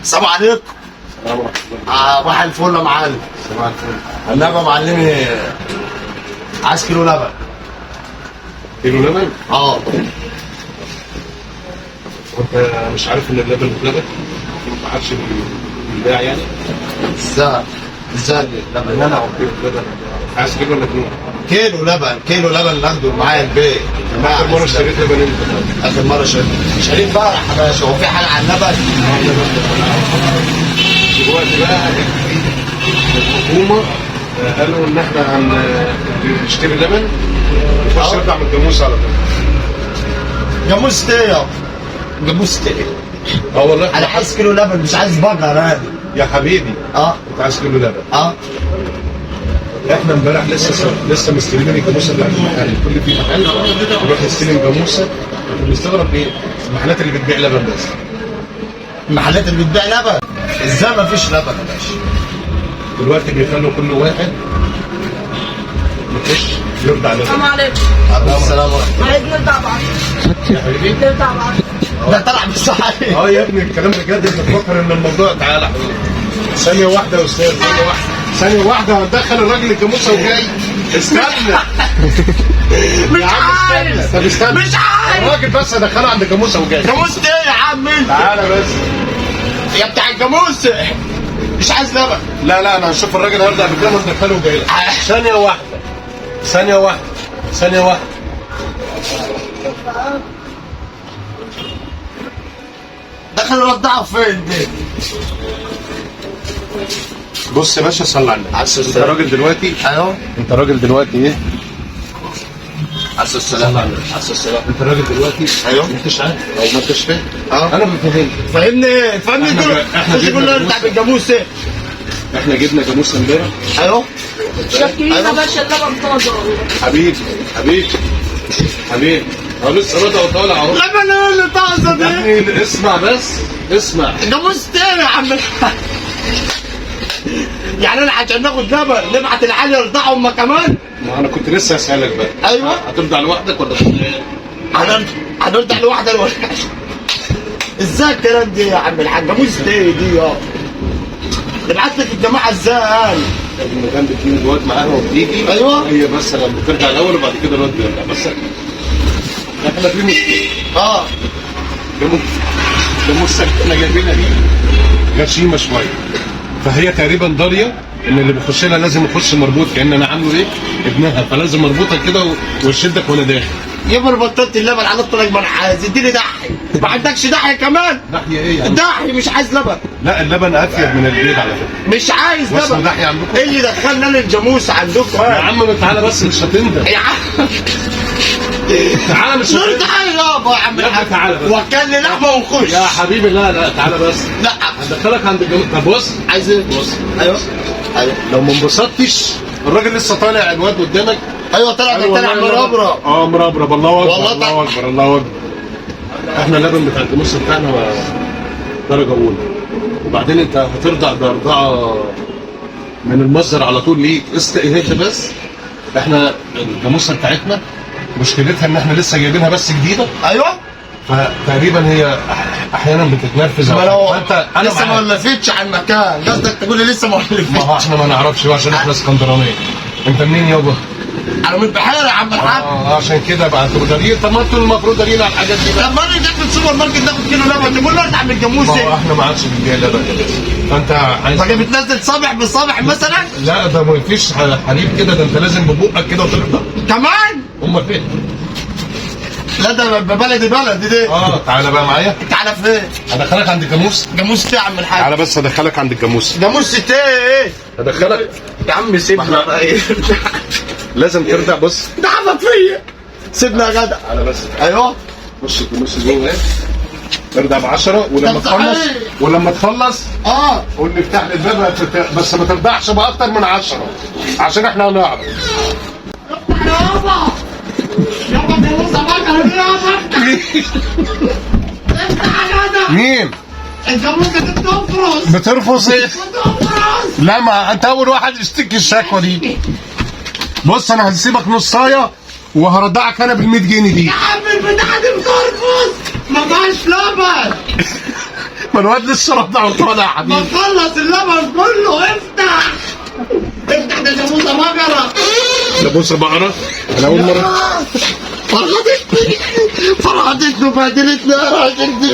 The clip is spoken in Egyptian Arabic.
السلام عليكم. صباح الفل يا معلم. صباح الفل. النبي يا معلمي عايز كيلو لبن. كيلو لبن؟ اه. وانت مش عارف ان اللبن اتلغى؟ ما عادش بيتباع يعني؟ ازاي؟ ازاي اللبن؟ منعوا كيلو لبن. عايز كيلو ولا اتنين؟ كيلو لبن، كيلو لبن اللي اخده معايا البيت. اخر مرة اشتريت لبن امتى؟ اخر مرة شريت امبارح يا باشا. هو في حاجة على اللبن؟ دلوقتي بقى الحكومة قالوا ان احنا هنشتري لبن يخش يرجع من الجاموس على طول. جاموس ايه يابا؟ جاموس ايه؟ اه والله انا عايز كيلو لبن، مش عايز بقرة انا. يا حبيبي. اه انت عايز كيلو لبن؟ اه. احنا امبارح لسه مستلمين الجاموسة بتاعت المحل، كل في محل يروح يستلم جاموسه. انت مستغرب ليه؟ المحلات اللي بتبيع لبن بس. المحلات اللي بتبيع لبن ازاي ما فيش لبن يا باشا؟ دلوقتي بيخلوا كل واحد يخش يرضع لبن. السلام عليكم. عليكم السلام ورحمة الله. عايز نرضع بعض. يا حبيبي نرضع بعض. ده طلع بالصحيح. اه يا ابني الكلام بجد، انت تفكر ان الموضوع. تعالى يا حبيبي ثانية واحدة يا استاذ، ثانية واحدة، ثانية واحدة، هندخل الراجل الجاموسة وجاي. استنى مش يا عم استنى. عايز. طب استنى، مش عايز. الراجل بس هدخله عند الجاموسة وجاي. جاموس ايه يا عم انت؟ تعالى بس يا بتاع الجاموس مش عايز لبن. لا لا انا هشوف الراجل هيرضع بكام وندخله وجاي لك. ثانية واحدة، ثانية واحدة، ثانية واحدة. دخل رضعه فين دي؟ بص يا باشا، صلي على النبي. عليه الصلاة انت والسلام. راجل دلوقتي، ايوه انت راجل دلوقتي ايه؟ عليه الصلاة والسلام. عليه الصلاة والسلام. انت راجل دلوقتي ايوه. ما انتش عارف او ما انتش فاهم. اه. انا بفهمك. فاهمني ايه؟ فاهمني احنا كله. احنا خش جبنا كله بتاع جاموسة. الجاموس ايه؟ احنا جبنا جاموسه امبارح. ايوه شكلنا يا باشا اللبن طازة والله. حبيبي حبيبي حبيبي، هو لسه رضع وطالع اهو. لبن ايه اللي طازة يا دي؟ ابني اسمع بس، اسمع. جاموس ايه يا عم الحاج؟ يعني انا عشان ناخد لبن نبعت العيال يرضعوا هما كمان؟ ما انا كنت لسه هسألك بقى. ايوه. هترضع لوحدك ولا هنرضع لوحدنا ولا ازاي الكلام دي يا عم الحاج؟ جاموس ايه دي يا؟ نبعت لك الجماعة ازاي قال؟ المدام بتجيب الواد معاها وبتيجي. ايوه. هي بس لما بترجع الاول وبعد كده الواد بيرجع. بس احنا في مشكلة. اه. جاموسه احنا جايبينها دي غشيمه شوية، فهي تقريبا ضاريه ان اللي بيخش لها لازم يخش مربوط، كان انا عامله ايه ابنها، فلازم مربوطة كده وشدك وانا داخل. يابا انا بطلت اللبن على الطريق، ما انا عايز اديني دحي. ما عندكش دحي كمان؟ دحية ايه يا عم؟ دحي مش عايز لبن. لا اللبن افيد من البيض على فكرة. مش عايز واسمه لبن. دحي عندكم؟ ايه اللي دخلنا للجاموس عندكم؟ يا عم ما تعالى بس مش هتندم. يا عم تعالى مش هتندم. نرضع يابا يا عم يا ابني الحاج. تعالى بس. وكلني لحمه ونخش. يا حبيبي لا لا تعالى بس. لا هدخلك عند الجاموس. طب بص عايز ايه؟ بص. ايوه ايوه لو ما انبسطتش الراجل لسه طالع الواد قدامك. ايوه طلع ده طلع مربرب. اه مربرب. الله اكبر والله الله طلع. اكبر الله اكبر. احنا اللبن بتاع الجاموس بتاعنا درجه اولى. وبعدين انت هترضع ده رضاعه من المصدر على طول ليك. اهدى بس. احنا الجاموسة بتاعتنا مشكلتها ان احنا لسه جايبينها بس جديدة، ايوه فتقريبا هي احيانا بتتنرفز. ما لو فانت انا لسه ما معاك. ولفتش على المكان، قصدك تقول لي لسه ما ما هو ولفتش. احنا ما نعرفش بقى عشان احنا اسكندرانيه. انت منين يابا؟ انا من البحيرة يا عم الحاج. اه عشان كده بقى انتوا دارين. طب ما انتوا المفروض دارين على الحاجات دي بقى. طب ما انا جيت من السوبر ماركت ناخد كيلو لبن، تقول لي ارضع من الجاموس ما هو ايه؟ احنا ما عادش بنبيع لبن يا باشا. فانت عايز ما بتنزل صابع بصابع مثلا؟ لا ده ما فيش حليب كده، ده انت لازم ببقك كده وترضع. كمان؟ امال فين؟ لا ده بلدي بلدي دي. اه تعالى بقى معايا. تعالى فين؟ هدخلك عند الجاموس. جاموس ايه يا عم الحاج؟ تعالى بس هدخلك عند الجاموس. جاموس ايه؟ هدخلك. يا عم سيبنا بقى ايه؟ لازم ترضع. بص ده عبط فيا. سيبنا يا جدع. تعالى بس. ايوه خش الجاموس جوه اهي. ارضع ب 10 ولما طب تخلص، صحيح. ولما تخلص اه قول لي افتح لي الباب، بس ما ترضعش باكتر من 10 عشان احنا هنعرف. افتح يابا. يابا جاموسه بقى يابا. افتح يا جدع. مين؟ الجاموسة دي بتفرس. بترفص ايه؟ بتفرس. لا ما انت اول واحد يشتكي الشكوى دي. بص انا هسيبك نصايه وهرضعك انا بال 100 جنيه دي. يا عم البتاعه دي بترفص، ما فيهاش لبن. ما الواد لسه رضع وطالع يا حبيبي. ما تخلص اللبن كله. افتح افتح، ده جاموسه بقرة. جاموسه بقرة؟ انا اول مرة. فرحتتني فرحتتني وبهدلتني يا راجل.